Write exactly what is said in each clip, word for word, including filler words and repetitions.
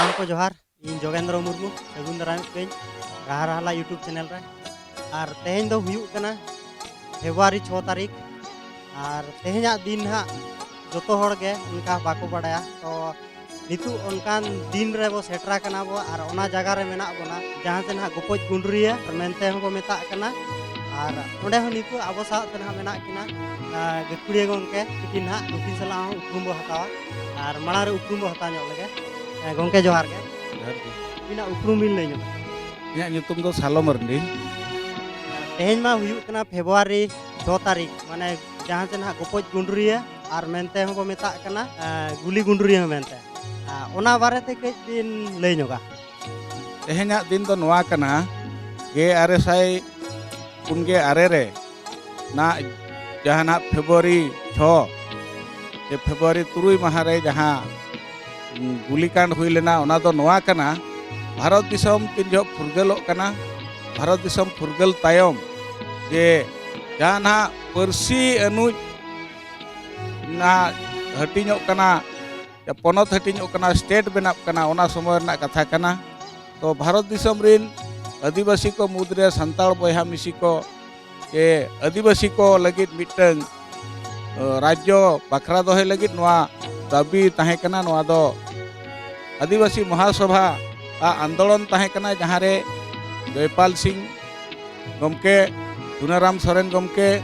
ᱥᱟᱱᱟᱢ ᱠᱚ ᱡᱚᱦᱟᱨ᱾ ᱤᱧ ᱡᱳᱜᱮᱱᱫᱨᱚ ᱢᱩᱨᱢᱩ, ᱥᱟᱹᱜᱩᱱ ᱫᱟᱨᱟᱢᱮᱫ ᱯᱮᱭᱟᱹᱧ ᱨᱟᱦᱟ ᱨᱟᱦᱞᱟ YouTube ᱪᱮᱱᱮᱞ ᱨᱮ᱾ ᱟᱨ ᱛᱮᱦᱮᱧ ᱫᱚ ᱦᱩᱭᱩᱜ ᱠᱟᱱᱟ ᱯᱷᱮᱵᱽᱨᱩᱣᱟᱨᱤ ᱪᱷᱚ ᱛᱟᱹᱨᱤᱠᱷ᱾ ᱟᱨ ᱛᱮᱦᱮᱧᱟᱜ ᱫᱤᱱ ᱦᱟᱸᱜ ᱡᱚᱛᱚ ᱦᱚᱲ ᱜᱮ ᱚᱱᱠᱟ ᱵᱟᱠᱚ ᱵᱟᱲᱟᱭᱟ᱾ ᱛᱚ ᱱᱤᱛᱚᱜ ᱚᱱᱠᱟᱱ ᱫᱤᱱ ᱨᱮᱵᱚ ᱥᱮᱴᱮᱨ ᱟᱠᱟᱱᱟ ᱵᱚ, ᱟᱨ ᱚᱱᱟ ᱡᱟᱭᱜᱟ ᱨᱮ ᱢᱮᱱᱟᱜ ᱵᱚᱱᱟ, ᱡᱟᱦᱟᱸ ᱥᱮ ᱱᱟᱦᱟᱜ ᱜᱚᱯᱚᱡ ᱜᱩᱸᱰᱨᱤᱭᱟᱹ ᱢᱮᱱᱛᱮ ᱦᱚᱸᱵᱚ ᱢᱮᱛᱟᱜ ᱠᱟᱱᱟ᱾ ᱟᱨ ᱚᱸᱰᱮ ᱦᱚᱸ ᱱᱤᱛᱚᱜ ᱟᱵᱚ ᱥᱟᱶᱛᱮ ᱱᱟᱦᱟᱜ ᱢᱮᱱᱟᱜ ᱠᱤᱱᱟ, ᱟᱨ ᱜᱟᱹᱠᱷᱩᱲᱤᱭᱟᱹ ᱜᱚᱢᱠᱮ ᱛᱤᱠᱤᱱ ᱱᱟᱦᱟᱜ ᱱᱩᱠᱤᱱ ᱥᱟᱞᱟᱜ ᱦᱚᱸ ᱩᱯᱨᱩᱢ ᱵᱚ ᱦᱟᱛᱟᱣᱟ᱾ ᱟᱨ ᱢᱟᱲᱟᱝ ᱨᱮ ᱩᱯᱨᱩᱢ ᱵᱚ ᱦᱟᱛᱟᱣ ᱧᱚᱜ ᱞᱮᱜᱮ᱾ ᱦᱮᱸ, ᱜᱚᱢᱠᱮ ᱡᱚᱦᱟᱨ ᱜᱮ᱾ ᱡᱚᱦᱟᱨ ᱜᱮ᱾ ᱟᱹᱵᱤᱱᱟᱜ ᱩᱯᱨᱩᱢ ᱵᱤᱱ ᱞᱟᱹᱭ ᱧᱚᱜᱟ? ᱤᱧᱟᱹᱜ ᱧᱩᱛᱩᱢ ᱫᱚ ᱥᱟᱞᱚ ᱢᱟᱨᱰᱤ᱾ ᱛᱮᱦᱮᱧ ᱢᱟ ᱦᱩᱭᱩᱜ ᱠᱟᱱᱟ ᱯᱷᱮᱵᱽᱨᱩᱣᱟᱨᱤ ᱪᱷᱚ ᱛᱟᱹᱨᱤᱠᱷ, ᱢᱟᱱᱮ ᱡᱟᱦᱟᱸ ᱥᱮ ᱱᱟᱦᱟᱜ ᱜᱚᱯᱚᱡ ᱜᱩᱸᱰᱨᱤᱭᱟᱹ ᱟᱨ ᱢᱮᱱᱛᱮ ᱦᱚᱸᱵᱚ ᱢᱮᱛᱟᱜ ᱠᱟᱱᱟ, ᱮᱸ, ᱜᱩᱞᱤ ᱜᱩᱸᱰᱨᱤᱭᱟᱹ ᱦᱚᱸ ᱢᱮᱱᱛᱮ᱾ ᱟᱸ, ᱚᱱᱟ ᱵᱟᱨᱮᱛᱮ ᱠᱟᱹᱡ ᱵᱤᱱ ᱞᱟᱹᱭ ᱧᱚᱜᱟ᱾ ᱛᱮᱦᱮᱧᱟᱜ ᱫᱤᱱ ᱫᱚ ᱱᱚᱣᱟ ᱠᱟᱱᱟ, ᱜᱮᱞ ᱟᱨᱮ ᱥᱟᱭ ᱯᱩᱱ ᱜᱮᱞ ᱟᱨᱮ ᱨᱮ ᱱᱟᱜ ᱡᱟᱦᱟᱸ ᱱᱟᱜ ᱯᱷᱮᱵᱽᱨᱩᱣᱟᱨᱤ ᱪᱷᱚ ᱥᱮ ᱯᱷᱮᱵᱽᱨᱩᱣᱟᱨᱤ ᱛᱩᱨᱩᱭ ᱢᱟᱦᱟ ᱨᱮ ᱡᱟᱦᱟᱸ, ᱩᱸ, ᱜᱩᱞᱤᱠᱟᱱᱰ ᱦᱩᱭ ᱞᱮᱱᱟ, ᱚᱱᱟ ᱫᱚ ᱱᱚᱣᱟ ᱠᱟᱱᱟ, ᱵᱷᱟᱨᱚᱛ ᱫᱤᱥᱚᱢ ᱛᱤᱱ ᱡᱚᱦᱚᱜ ᱯᱷᱩᱨᱜᱟᱹᱞᱚᱜ ᱠᱟᱱᱟ, ᱵᱷᱟᱨᱚᱛ ᱫᱤᱥᱚᱢ ᱯᱷᱩᱨᱜᱟᱹᱞ ᱛᱟᱭᱚᱢ ᱡᱮ ᱡᱟᱦᱟᱸ ᱱᱟᱜ ᱯᱟᱹᱨᱥᱤ ᱟᱹᱱᱩᱡ ᱱᱟᱜ ᱦᱟᱹᱴᱤᱧᱚᱜ ᱠᱟᱱᱟ, ᱯᱚᱱᱚᱛ ᱦᱟᱹᱴᱤᱧᱚᱜ ᱠᱟᱱᱟ, ᱥᱴᱮᱴ ᱵᱮᱱᱟᱜ ᱠᱟᱱᱟ, ᱚᱱᱟ ᱥᱚᱢᱚᱭ ᱨᱮᱱᱟᱜ ᱠᱟᱛᱷᱟ ᱠᱟᱱᱟ᱾ ᱛᱚ ᱵᱷᱟᱨᱚᱛ ᱫᱤᱥᱚᱢ ᱨᱤᱱ ᱟᱹᱫᱤᱵᱟᱹᱥᱤ ᱠᱚ ᱢᱩᱫᱽᱨᱮ ᱥᱟᱱᱛᱟᱲ ᱵᱚᱭᱦᱟ ᱢᱤᱥᱤ ᱠᱚ ᱥᱮ ᱟᱹᱫᱤᱵᱟᱹᱥᱤ ᱠᱚ ᱞᱟᱹᱜᱤᱫ ᱢᱤᱫᱴᱟᱹᱝ, ᱚ, ᱨᱟᱡᱽᱡᱚ ᱵᱟᱠᱷᱨᱟ ᱫᱚᱦᱚᱭ ᱞᱟᱹᱜᱤᱫ ᱱᱚᱣᱟ ᱫᱟᱹᱵᱤ ᱛᱟᱦᱮᱸ ᱠᱟᱱᱟ᱾ ᱱᱚᱣᱟ ᱫᱚ ᱟᱹᱫᱤᱵᱟᱹᱥᱤ ᱢᱚᱦᱟᱥᱚᱵᱷᱟ ᱟᱜ ᱟᱱᱫᱳᱞᱚᱱ ᱛᱟᱦᱮᱸ ᱠᱟᱱᱟ, ᱡᱟᱦᱟᱸ ᱨᱮ ᱡᱚᱭᱯᱟᱞ ᱥᱤᱝ ᱜᱚᱢᱠᱮ, ᱫᱷᱩᱱᱟᱨᱟᱢ ᱥᱚᱨᱮᱱ ᱜᱚᱢᱠᱮ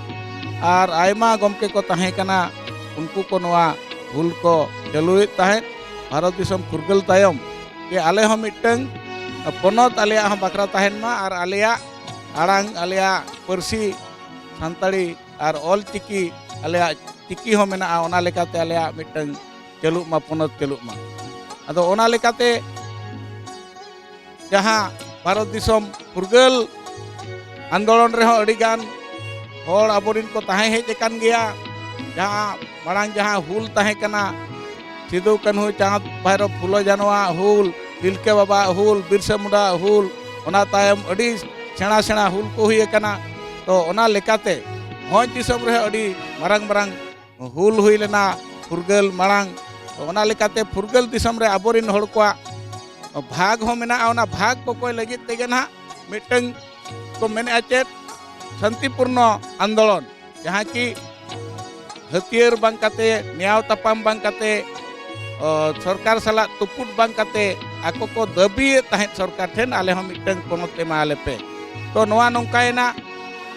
ᱟᱨ ᱟᱭᱢᱟ ᱜᱚᱢᱠᱮ ᱠᱚ ᱛᱟᱦᱮᱸ ᱠᱟᱱᱟ᱾ ᱩᱱᱠᱩ ᱠᱚ ᱱᱚᱣᱟ ᱦᱩᱞ ᱠᱚ ᱪᱟᱹᱞᱩᱭᱮᱫ ᱛᱟᱦᱮᱸᱫ᱾ ᱵᱷᱟᱨᱚᱛ ᱫᱤᱥᱚᱢ ᱯᱷᱩᱨᱜᱟᱹᱞ ᱛᱟᱭᱚᱢ ᱡᱮ ᱟᱞᱮ ᱦᱚᱸ ᱢᱤᱫᱴᱟᱹᱝ ᱯᱚᱱᱚᱛ ᱟᱞᱮᱭᱟᱜ ᱦᱚᱸ ᱵᱟᱠᱷᱨᱟ ᱛᱟᱦᱮᱱ ᱢᱟ ᱟᱨ ᱟᱞᱮᱭᱟᱜ ᱟᱲᱟᱝ, ᱟᱞᱮᱭᱟᱜ ᱯᱟᱹᱨᱥᱤ ᱥᱟᱱᱛᱟᱲᱤ ᱟᱨ ᱚᱞ ᱪᱤᱠᱤ, ᱟᱞᱮᱭᱟᱜ ᱪᱤᱠᱤ ᱦᱚᱸ ᱢᱮᱱᱟᱜᱼᱟ, ᱚᱱᱟ ᱞᱮᱠᱟᱛᱮ ᱟᱞᱮᱭᱟᱜ ᱢᱤᱫᱴᱟᱹᱝ ᱪᱟᱹᱞᱩᱜ ᱢᱟ, ᱯᱚᱱᱚᱛ ᱪᱟᱹᱞᱩᱜ ᱢᱟ᱾ ᱟᱫᱚ ᱚᱱᱟ ᱞᱮᱠᱟᱛᱮ ᱡᱟᱦᱟᱸ ᱵᱷᱟᱨᱚᱛ ᱫᱤᱥᱚᱢ ᱯᱷᱩᱨᱜᱟᱹᱞ ᱟᱱᱫᱳᱞᱚᱱ ᱨᱮᱦᱚᱸ ᱟᱹᱰᱤᱜᱟᱱ ᱦᱚᱲ ᱟᱵᱚᱨᱤᱱ ᱠᱚ ᱛᱟᱦᱮᱸ ᱦᱮᱡ ᱟᱠᱟᱱ ᱜᱮᱭᱟ᱾ ᱡᱟᱦᱟᱸ ᱢᱟᱲᱟᱝ ᱡᱟᱦᱟᱸ ᱦᱩᱞ ᱛᱟᱦᱮᱸ ᱠᱟᱱᱟ, ᱥᱤᱫᱩ, ᱠᱟᱹᱱᱦᱩ, ᱪᱟᱸᱫᱽ, ᱵᱷᱟᱭᱨᱚ, ᱯᱷᱩᱞᱳ, ᱡᱷᱟᱱᱚᱣᱟᱜ ᱦᱩᱞ, ᱛᱤᱞᱠᱟᱹ ᱵᱟᱵᱟᱣᱟᱜ ᱦᱩᱞ, ᱵᱤᱨᱥᱟ ᱢᱩᱱᱰᱟᱣᱟᱜ ᱦᱩᱞ, ᱚᱱᱟ ᱛᱟᱭᱚᱢ ᱟᱹᱰᱤ ᱥᱮᱬᱟ ᱥᱮᱬᱟ ᱦᱩᱞ ᱠᱚ ᱦᱩᱭ ᱟᱠᱟᱱᱟ᱾ ᱛᱚ ᱚᱱᱟ ᱞᱮᱠᱟᱛᱮ ᱵᱷᱚᱸᱡᱽ ᱫᱤᱥᱚᱢ ᱨᱮᱦᱚᱸ ᱟᱹᱰᱤ ᱢᱟᱨᱟᱝ ᱢᱟᱨᱟᱝ ᱦᱩᱞ ᱦᱩᱭ ᱞᱮᱱᱟ ᱯᱷᱩᱨᱜᱟᱹᱞ ᱢᱟᱲᱟᱝ᱾ ᱛᱚ ᱚᱱᱟ ᱞᱮᱠᱟᱛᱮ ᱯᱷᱩᱨᱜᱟᱹᱞ ᱫᱤᱥᱚᱢ ᱨᱮ ᱟᱵᱚᱨᱤᱱ ᱦᱚᱲ ᱠᱚᱣᱟᱜ ᱵᱷᱟᱜᱽ ᱦᱚᱸ ᱢᱮᱱᱟᱜᱼᱟ᱾ ᱚᱱᱟ ᱵᱷᱟᱜᱽ ᱠᱚᱠᱚᱭ ᱞᱟᱹᱜᱤᱫ ᱛᱮᱜᱮ ᱱᱟᱦᱟᱜ ᱢᱤᱫᱴᱟᱝ ᱠᱚ ᱢᱮᱱᱮᱫᱼᱟ ᱪᱮᱫ, ᱥᱟᱱᱛᱤᱯᱩᱨᱱᱚ ᱟᱱᱫᱳᱞᱚᱱ, ᱡᱟᱦᱟᱸ ᱠᱤ ᱦᱟᱹᱛᱭᱟᱹᱨ ᱵᱟᱝ ᱠᱟᱛᱮ, ᱱᱮᱭᱟᱣ ᱛᱟᱯᱟᱢ ᱵᱟᱝ ᱠᱟᱛᱮ, ᱚ, ᱥᱚᱨᱠᱟᱨ ᱥᱟᱞᱟᱜ ᱛᱩᱯᱩᱫ ᱵᱟᱝ ᱠᱟᱛᱮ, ᱟᱠᱚ ᱠᱚ ᱫᱟᱹᱵᱤᱭᱮᱫ ᱛᱟᱦᱮᱸᱫ ᱥᱚᱨᱠᱟᱨ ᱴᱷᱮᱱ, "ᱟᱞᱮ ᱦᱚᱸ ᱢᱤᱫᱴᱟᱝ ᱯᱚᱱᱚᱛ ᱮᱢᱟ ᱞᱮ ᱯᱮ᱾" ᱛᱚ ᱱᱚᱣᱟ ᱱᱚᱝᱠᱟᱭᱮᱱᱟ,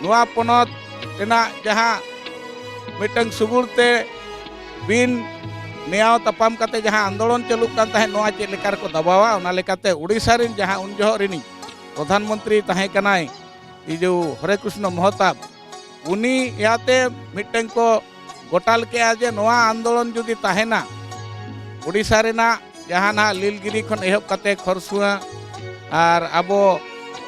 ᱱᱚᱣᱟ ᱯᱚᱱᱚᱛ ᱨᱮᱱᱟᱜ ᱡᱟᱦᱟᱸ ᱢᱤᱫᱴᱟᱝ ᱥᱩᱜᱩᱲ ᱛᱮ ᱵᱤᱱ ᱱᱮᱭᱟᱣ ᱛᱟᱯᱟᱢ ᱠᱟᱛᱮ ᱡᱟᱦᱟᱸ ᱟᱱᱫᱳᱞᱚᱱ ᱪᱟᱹᱞᱩᱜ ᱠᱟᱱ ᱛᱟᱦᱮᱸᱫ, ᱱᱚᱣᱟ ᱪᱮᱫ ᱞᱮᱠᱟ ᱨᱮᱠᱚ ᱫᱟᱵᱟᱣᱟ, ᱚᱱᱟ ᱞᱮᱠᱟᱛᱮ ᱳᱰᱤᱥᱟ ᱨᱮᱱ ᱡᱟᱦᱟᱸ ᱩᱱ ᱡᱚᱦᱚᱜ ᱨᱤᱱᱤᱡ ᱯᱨᱚᱫᱷᱟᱱ ᱢᱚᱱᱛᱨᱤ ᱛᱟᱦᱮᱸ ᱠᱟᱱᱟᱭ, ᱤᱡᱩ ᱦᱚᱨᱮ ᱠᱨᱤᱥᱱᱚ ᱢᱚᱦᱚᱛᱟᱵ, ᱩᱱᱤ ᱤᱭᱟᱛᱮ ᱢᱤᱫᱴᱟᱝ ᱠᱚ ᱜᱚᱴᱟ ᱞᱮᱫᱼᱟ ᱡᱮ ᱱᱚᱣᱟ ᱟᱱᱫᱳᱞᱚᱱ ᱡᱩᱫᱤ ᱛᱟᱦᱮᱱᱟ, ᱳᱰᱤᱥᱟ ᱨᱮᱱᱟᱜ ᱡᱟᱦᱟᱸ ᱱᱟᱦᱟᱜ ᱞᱤᱞᱜᱤᱨᱤ ᱠᱷᱚᱱ ᱮᱦᱚᱵ ᱠᱟᱛᱮ ᱠᱷᱚᱨᱥᱩᱣᱟ ᱟᱨ ᱟᱵᱚ,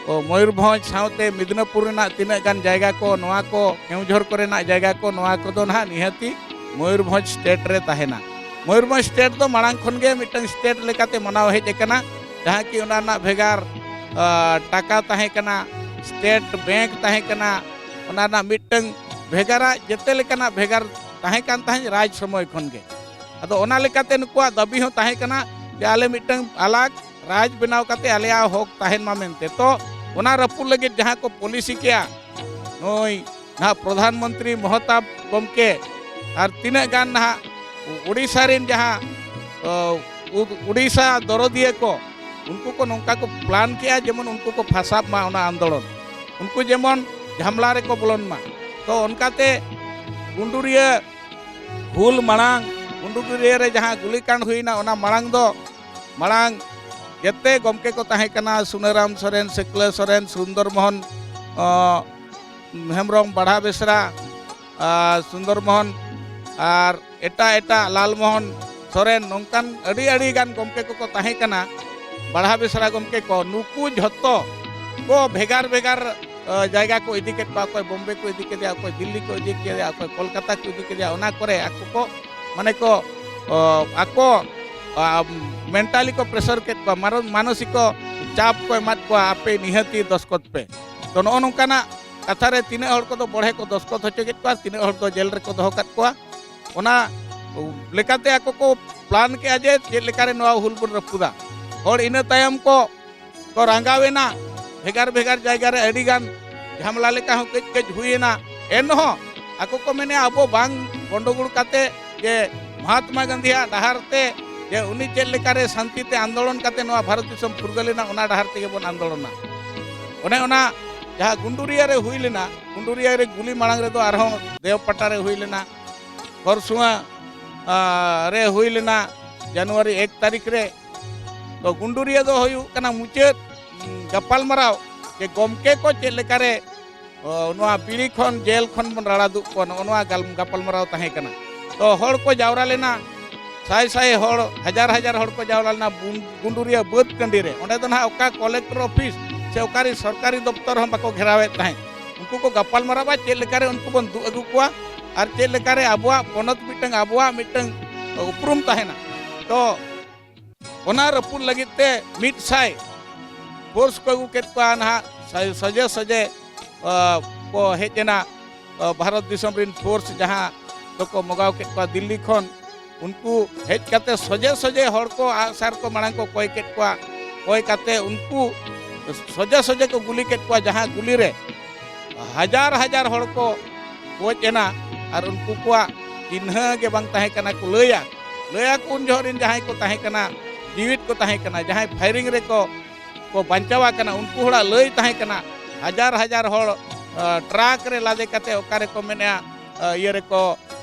ᱚ, ᱢᱚᱭᱩᱨᱵᱷᱚᱸᱡᱽ ᱥᱟᱶᱛᱮ ᱢᱤᱫᱽᱱᱟᱯᱩᱨ ᱨᱮᱱᱟᱜ ᱛᱤᱱᱟᱹᱜ ᱜᱟᱱ ᱡᱟᱭᱜᱟ ᱠᱚ, ᱱᱚᱣᱟ ᱠᱚ ᱠᱮᱣᱡᱷᱚᱨ ᱠᱚᱨᱮᱱᱟᱜ ᱡᱟᱭᱜᱟ ᱠᱚ, ᱱᱚᱣᱟ ᱠᱚᱫᱚ ᱱᱟᱦᱟᱜ ᱱᱤᱦᱟᱹᱛᱤ ᱢᱚᱭᱩᱨᱵᱷᱚᱸᱡᱽ ᱥᱴᱮᱴ ᱨᱮ ᱛᱟᱦᱮᱱᱟ᱾ ᱢᱚᱭᱩᱨᱵᱷᱚᱸᱡᱽ ᱥᱴᱮᱴ ᱫᱚ ᱢᱟᱲᱟᱝ ᱠᱷᱚᱱ ᱜᱮ ᱢᱤᱫᱴᱟᱝ ᱥᱴᱮᱴ ᱞᱮᱠᱟᱛᱮ ᱢᱟᱱᱟᱣ ᱦᱮᱡ ᱟᱠᱟᱱᱟ, ᱡᱟᱦᱟᱸ ᱠᱤ ᱚᱱᱟ ᱨᱮᱱᱟᱜ ᱵᱷᱮᱜᱟᱨ, ᱟ, ᱴᱟᱠᱟ ᱛᱟᱦᱮᱸ ᱠᱟᱱᱟ, ᱥᱴᱮᱴ ᱵᱮᱝᱠ ᱛᱟᱦᱮᱸ ᱠᱟᱱᱟ, ᱚᱱᱟ ᱨᱮᱱᱟᱜ ᱢᱤᱫᱴᱟᱝ ᱵᱷᱮᱜᱟᱨᱟᱜ, ᱡᱮᱛᱮ ᱞᱮᱠᱟᱱᱟᱜ ᱵᱷᱮᱜᱟᱨ ᱛᱟᱦᱮᱸ ᱠᱟᱱ ᱛᱟᱦᱮᱸᱫ ᱨᱟᱡᱽ ᱥᱚᱢᱚᱭ ᱠᱷᱚᱱ ᱜᱮ᱾ ᱟᱫᱚ ᱚᱱᱟ ᱞᱮᱠᱟᱛᱮ ᱱᱩᱠᱩᱣᱟᱜ ᱫᱟᱹᱵᱤ ᱦᱚᱸ ᱛᱟᱦᱮᱸ ᱠᱟᱱᱟ ᱡᱮ ᱟᱞᱮ ᱢᱤᱫᱴᱟᱝ ᱟᱞᱟᱜᱽ ᱨᱟᱡᱽ ᱵᱮᱱᱟᱣ ᱠᱟᱛᱮ ᱟᱞᱮᱭᱟᱜ ᱦᱚᱠ ᱛᱟᱦᱮᱱ ᱢᱟ ᱢᱮᱱᱛᱮ᱾ ᱛᱚ ᱚᱱᱟ ᱨᱟᱹᱯᱩᱫ ᱞᱟᱹᱜᱤᱫ ᱡᱟᱦᱟᱸ ᱠᱚ ᱯᱚᱞᱤᱥᱤ ᱠᱮᱜᱼᱟ ᱱᱩᱭ ᱱᱟᱦᱟᱜ ᱯᱨᱚᱫᱷᱟᱱ ᱢᱚᱱᱛᱨᱤ ᱢᱚᱦᱚᱛᱟᱵ ᱜᱚᱢᱠᱮ ᱟᱨ ᱛᱤᱱᱟᱹᱜ ᱜᱟᱱ ᱱᱟᱦᱟᱜ ᱳᱰᱤᱥᱟ ᱨᱮᱱ ᱡᱟᱦᱟᱸ, ᱚ, ᱩ-, ᱳᱰᱤᱥᱟ ᱫᱚᱨᱚᱫᱤᱭᱟᱹ ᱠᱚ, ᱩᱱᱠᱩ ᱠᱚ ᱱᱚᱝᱠᱟ ᱠᱚ ᱯᱞᱟᱱ ᱠᱮᱜᱼᱟ ᱡᱮᱢᱚᱱ ᱩᱱᱠᱩ ᱠᱚ ᱯᱷᱟᱥᱟᱵ ᱢᱟ ᱚᱱᱟ ᱟᱱᱫᱳᱞᱚᱱ, ᱩᱱᱠᱩ ᱡᱮᱢᱚᱱ ᱡᱷᱟᱢᱞᱟ ᱨᱮᱠᱚ ᱵᱚᱞᱚᱱ ᱢᱟ᱾ ᱛᱚ ᱚᱱᱠᱟᱛᱮ ᱜᱩᱸᱰᱩᱨᱤᱭᱟᱹ ᱦᱩᱞ ᱢᱟᱲᱟᱝ, ᱜᱩᱸᱰᱩᱨᱤᱭᱟᱹ ᱨᱮ ᱡᱟᱦᱟᱸ ᱜᱩᱞᱤᱠᱟᱸᱰ ᱦᱩᱭᱱᱟ, ᱚᱱᱟ ᱢᱟᱲᱟᱝ ᱫᱚ, ᱢᱟᱲᱟᱝ ᱡᱮᱛᱮ ᱜᱚᱢᱠᱮ ᱠᱚ ᱛᱟᱦᱮᱸ ᱠᱟᱱᱟ, ᱥᱩᱱᱟᱹᱨᱟᱢ ᱥᱚᱨᱮᱱ, ᱥᱤᱠᱞᱟᱹ ᱥᱚᱨᱮᱱ, ᱥᱩᱱᱫᱚᱨ ᱢᱳᱦᱚᱱ, ᱚ, ᱦᱮᱢᱵᱨᱚᱢ, ᱵᱟᱲᱦᱟ ᱵᱮᱥᱨᱟ, ᱟᱨ ᱥᱩᱱᱫᱚᱨ ᱢᱳᱦᱚᱱ, ᱟᱨ ᱮᱴᱟᱜ ᱮᱴᱟᱜ, ᱞᱟᱞ ᱢᱳᱦᱚᱱ ᱥᱚᱨᱮᱱ, ᱱᱚᱝᱠᱟᱱ ᱟᱹᱰᱤ ᱟᱹᱰᱤ ᱜᱟᱱ ᱜᱚᱢᱠᱮ ᱠᱚᱠᱚ ᱛᱟᱦᱮᱸ ᱠᱟᱱᱟ ᱵᱟᱲᱦᱟ ᱵᱮᱥᱨᱟ ᱜᱚᱢᱠᱮ ᱠᱚ᱾ ᱱᱩᱠᱩ ᱡᱷᱚᱛᱚ ᱠᱚ ᱵᱷᱮᱜᱟᱨ ᱵᱷᱮᱜᱟᱨ, ᱟ, ᱡᱟᱭᱜᱟ ᱠᱚ ᱤᱫᱤ ᱠᱮᱫ ᱠᱚᱣᱟ᱾ ᱚᱠᱚᱭ ᱵᱳᱢᱵᱮ ᱠᱚ ᱤᱫᱤ ᱠᱮᱫᱮᱭᱟ, ᱚᱠᱚᱭ ᱫᱤᱞᱞᱤ ᱠᱚ ᱤᱫᱤ ᱠᱮᱫᱮᱭᱟ, ᱚᱠᱚᱭ ᱠᱳᱞᱠᱟᱛᱟ ᱠᱚ ᱤᱫᱤ ᱠᱮᱫᱮᱭᱟ᱾ ᱚᱱᱟ ᱠᱚᱨᱮ ᱟᱠᱚ ᱠᱚ, ᱢᱟᱱᱮ ᱠᱚ, ᱚ, ᱟᱠᱚ, ᱟ, ᱢᱮᱱᱴᱟᱞᱤ ᱠᱚ ᱯᱨᱮᱥᱟᱨ ᱠᱮᱫ ᱠᱚᱣᱟ, ᱢᱟᱨᱚ-, ᱢᱟᱱᱚᱥᱤᱠᱚ ᱪᱟᱯ ᱠᱚ ᱮᱢᱟᱫ ᱠᱚᱣᱟ, "ᱟᱯᱮ ᱱᱤᱦᱟᱹᱛᱤ ᱫᱚᱥᱠᱚᱛ ᱯᱮ᱾" ᱛᱚ ᱱᱚᱜᱼᱚ ᱱᱚᱝᱠᱟᱱᱟᱜ ᱠᱟᱛᱷᱟ ᱨᱮ ᱛᱤᱱᱟᱹᱜ ᱦᱚᱲ ᱠᱚᱫᱚ ᱵᱚᱲᱦᱮ ᱠᱚ ᱫᱚᱥᱠᱚᱛ ᱦᱚᱪᱚ ᱠᱮᱫ ᱠᱚᱣᱟ, ᱛᱤᱱᱟᱹᱜ ᱦᱚᱲ ᱫᱚ ᱡᱮᱞ ᱨᱮᱠᱚ ᱫᱚᱦᱚ ᱠᱟᱫ ᱠᱚᱣᱟ᱾ ᱚᱱᱟ ᱞᱮᱠᱟᱛᱮ ᱟᱠᱚ ᱠᱚ ᱯᱞᱟᱱ ᱠᱮᱜᱼᱟ ᱡᱮ ᱪᱮᱫ ᱞᱮᱠᱟᱨᱮ ᱱᱚᱣᱟ ᱦᱩᱞ ᱵᱚᱱ ᱨᱟᱹᱯᱩᱫᱟ᱾ ᱦᱚᱲ ᱤᱱᱟᱹ ᱛᱟᱭᱚᱢ ᱠᱚ ᱠᱚ ᱨᱟᱸᱜᱟᱣ ᱮᱱᱟ᱾ ᱵᱷᱮᱜᱟᱨ ᱵᱷᱮᱜᱟᱨ ᱡᱟᱭᱜᱟ ᱨᱮ ᱟᱹᱰᱤ ᱜᱟᱱ ᱡᱷᱟᱢᱞᱟ ᱞᱮᱠᱟ ᱦᱚᱸ ᱠᱟᱹᱡ ᱠᱟᱹᱡ ᱦᱩᱭ ᱮᱱᱟ᱾ ᱮᱱᱦᱚᱸ ᱟᱠᱚ ᱠᱚ ᱢᱮᱱᱮᱜᱼᱟ, ᱟᱵᱚ ᱵᱟᱝ ᱜᱚᱱᱰᱚᱜᱳᱲ ᱠᱟᱛᱮ ᱡᱮ ᱢᱚᱦᱟᱛᱢᱟ ᱜᱟᱱᱫᱷᱤᱭᱟᱜ ᱰᱟᱦᱟᱨ ᱛᱮ, ᱡᱮ ᱩᱱᱤ ᱪᱮᱫ ᱞᱮᱠᱟᱨᱮ ᱥᱟᱱᱛᱤ ᱛᱮ ᱟᱱᱫᱳᱞᱚᱱ ᱠᱟᱛᱮ ᱱᱚᱣᱟ ᱵᱷᱟᱨᱚᱛ ᱫᱤᱥᱚᱢ ᱯᱷᱩᱨᱜᱟᱹᱞ ᱮᱱᱟ, ᱚᱱᱟ ᱰᱟᱦᱟᱨ ᱛᱮᱜᱮ ᱵᱚᱱ ᱟᱱᱫᱳᱞᱚᱱᱟ᱾ ᱚᱱᱮ ᱚᱱᱟ ᱡᱟᱦᱟᱸ ᱜᱩᱱᱰᱩᱨᱤᱭᱟᱹ ᱨᱮ ᱦᱩᱭ ᱞᱮᱱᱟ, ᱜᱩᱱᱰᱩᱨᱤᱭᱟᱹ ᱨᱮ ᱜᱩᱞᱤ ᱢᱟᱲᱟᱝ ᱨᱮᱫᱚ ᱟᱨᱦᱚᱸ ᱫᱮᱣᱯᱟᱴᱟ ᱨᱮ ᱦᱩᱭ ᱞᱮᱱᱟ, ᱠᱷᱚᱨᱥᱩᱣᱟ, ᱟ, ᱨᱮ ᱦᱩᱭ ᱞᱮᱱᱟ ᱡᱟᱱᱩᱣᱟᱨᱤ ᱮᱠ ᱛᱟᱹᱨᱤᱠᱷ ᱨᱮ᱾ ᱛᱚ ᱜᱩᱱᱰᱩᱨᱤᱭᱟᱹ ᱫᱚ ᱦᱩᱭᱩᱜ ᱠᱟᱱᱟ ᱢᱩᱪᱟᱹᱫ, ᱩᱸ, ᱜᱟᱯᱟᱞᱢᱟᱨᱟᱣ ᱡᱮ ᱜᱚᱢᱠᱮ ᱠᱚ ᱪᱮᱫ ᱞᱮᱠᱟᱨᱮ, ᱚ, ᱱᱚᱣᱟ ᱵᱤᱲᱤ ᱠᱷᱚᱱ ᱡᱮᱞ ᱠᱷᱚᱱ ᱵᱚᱱ ᱨᱟᱲᱟ ᱫᱩᱜ ᱠᱚᱣᱟ, ᱱᱚᱜᱼᱚ ᱱᱚᱣᱟ ᱜᱟᱞ-, ᱜᱟᱯᱟᱞᱢᱟᱨᱟᱣ ᱛᱟᱦᱮᱸ ᱠᱟᱱᱟ᱾ ᱛᱚ ᱦᱚᱲ ᱠᱚ ᱡᱟᱣᱨᱟ ᱞᱮᱱᱟ, ᱥᱟᱭ ᱥᱟᱭ ᱦᱚᱲ, ᱦᱟᱡᱟᱨ ᱦᱟᱡᱟᱨ ᱦᱚᱲ ᱠᱚ ᱡᱟᱣᱨᱟ ᱞᱮᱱᱟ ᱵᱩᱱ-, ᱜᱩᱱᱰᱩᱨᱤᱭᱟᱹ ᱵᱟᱹᱫᱽ ᱴᱟᱺᱰᱤ ᱨᱮ᱾ ᱚᱸᱰᱮ ᱫᱚ ᱱᱟᱦᱟᱜ ᱚᱠᱟ ᱠᱚᱞᱮᱠᱴᱚᱨ ᱚᱯᱷᱤᱥ ᱥᱮ ᱚᱠᱟᱨᱮ ᱥᱚᱨᱠᱟᱨᱤ ᱫᱚᱯᱛᱚᱨ ᱦᱚᱸ ᱵᱟᱠᱚ ᱜᱷᱮᱨᱟᱣᱮᱫ ᱛᱟᱦᱮᱸᱫ᱾ ᱩᱱᱠᱩ ᱠᱚ ᱜᱟᱯᱟᱞᱢᱟᱨᱟᱣᱟ ᱪᱮᱫ ᱞᱮᱠᱟᱨᱮ ᱩᱱᱠᱩ ᱵᱚᱱ ᱫᱩᱜ ᱟᱹᱜᱩ ᱠᱚᱣᱟ ᱟᱨ ᱪᱮᱫ ᱞᱮᱠᱟᱨᱮ ᱟᱵᱚᱣᱟᱜ ᱯᱚᱱᱚᱛ ᱢᱤᱫᱴᱟᱝ, ᱟᱵᱚᱣᱟᱜ ᱢᱤᱫᱴᱟᱝ ᱩᱯᱨᱩᱢ ᱛᱟᱦᱮᱱᱟ᱾ ᱛᱚ ᱚᱱᱟ ᱨᱟᱹᱯᱩᱫ ᱞᱟᱹᱜᱤᱫ ᱛᱮ ᱢᱤᱫ ᱥᱟᱭ ᱯᱷᱳᱨᱥ ᱠᱚ ᱟᱹᱜᱩ ᱠᱮᱫ ᱠᱚᱣᱟ ᱱᱟᱦᱟᱜ, ᱥᱟ-, ᱥᱚᱡᱷᱮ ᱥᱚᱡᱷᱮ, ᱟ, ᱠᱚ ᱦᱮᱡ ᱮᱱᱟ, ᱟ, ᱵᱷᱟᱨᱚᱛ ᱫᱤᱥᱚᱢ ᱨᱤᱱ ᱯᱷᱳᱨᱥ ᱡᱟᱦᱟᱸ ᱫᱚᱠᱚ ᱢᱚᱜᱟᱣ ᱠᱮᱫ ᱠᱚᱣᱟ ᱫᱤᱞᱞᱤ ᱠᱷᱚᱱ᱾ ᱩᱱᱠᱩ ᱦᱮᱡ ᱠᱟᱛᱮ ᱥᱚᱡᱷᱮ ᱥᱚᱡᱷᱮ ᱦᱚᱲ ᱠᱚ ᱟᱜᱼᱥᱟᱨ ᱠᱚ ᱢᱟᱲᱟᱝ ᱠᱚ ᱠᱚᱭ ᱠᱮᱫ ᱠᱚᱣᱟ᱾ ᱠᱚᱭ ᱠᱟᱛᱮ ᱩᱱᱠᱩ ᱥᱚᱡᱷᱮ ᱥᱚᱡᱷᱮ ᱠᱚ ᱜᱩᱞᱤ ᱠᱮᱫ ᱠᱚᱣᱟ, ᱡᱟᱦᱟᱸ ᱜᱩᱞᱤ ᱨᱮ ᱦᱟᱡᱟᱨ ᱦᱟᱡᱟᱨ ᱦᱚᱲ ᱠᱚ ᱜᱚᱡ ᱮᱱᱟ᱾ ᱟᱨ ᱩᱱᱠᱩ ᱠᱚᱣᱟᱜ ᱪᱤᱱᱦᱟᱹ ᱜᱮ ᱵᱟᱝ ᱛᱟᱦᱮᱸ ᱠᱟᱱᱟ ᱠᱚ ᱞᱟᱹᱭᱟ᱾ ᱞᱟᱹᱭᱟ ᱠᱚ ᱩᱱ ᱡᱚᱦᱚᱜ ᱨᱤᱱ ᱡᱟᱦᱟᱸᱭ ᱠᱚ ᱛᱟᱦᱮᱸ ᱠᱟᱱᱟ, ᱡᱤᱣᱤᱫ ᱠᱚ ᱛᱟᱦᱮᱸ ᱠᱟᱱᱟ, ᱡᱟᱦᱟᱸᱭ ᱯᱷᱟᱭᱨᱤᱝ ᱨᱮᱠᱚ ᱠᱚ ᱵᱟᱧᱪᱟᱣ ᱟᱠᱟᱱᱟ, ᱩᱱᱠᱩ ᱦᱚᱲᱟᱜ ᱞᱟᱹᱭ ᱛᱟᱦᱮᱸ ᱠᱟᱱᱟ, ᱦᱟᱡᱟᱨ ᱦᱟᱡᱟᱨ ᱦᱚᱲ, ᱟ, ᱴᱨᱟᱠ ᱨᱮ ᱞᱟᱫᱮ ᱠᱟᱛᱮ ᱚᱠᱟ ᱨᱮᱠᱚ ᱢᱮᱱᱮᱜᱼᱟ, ᱟ, ᱤᱭᱟᱹ ᱨᱮᱠᱚ,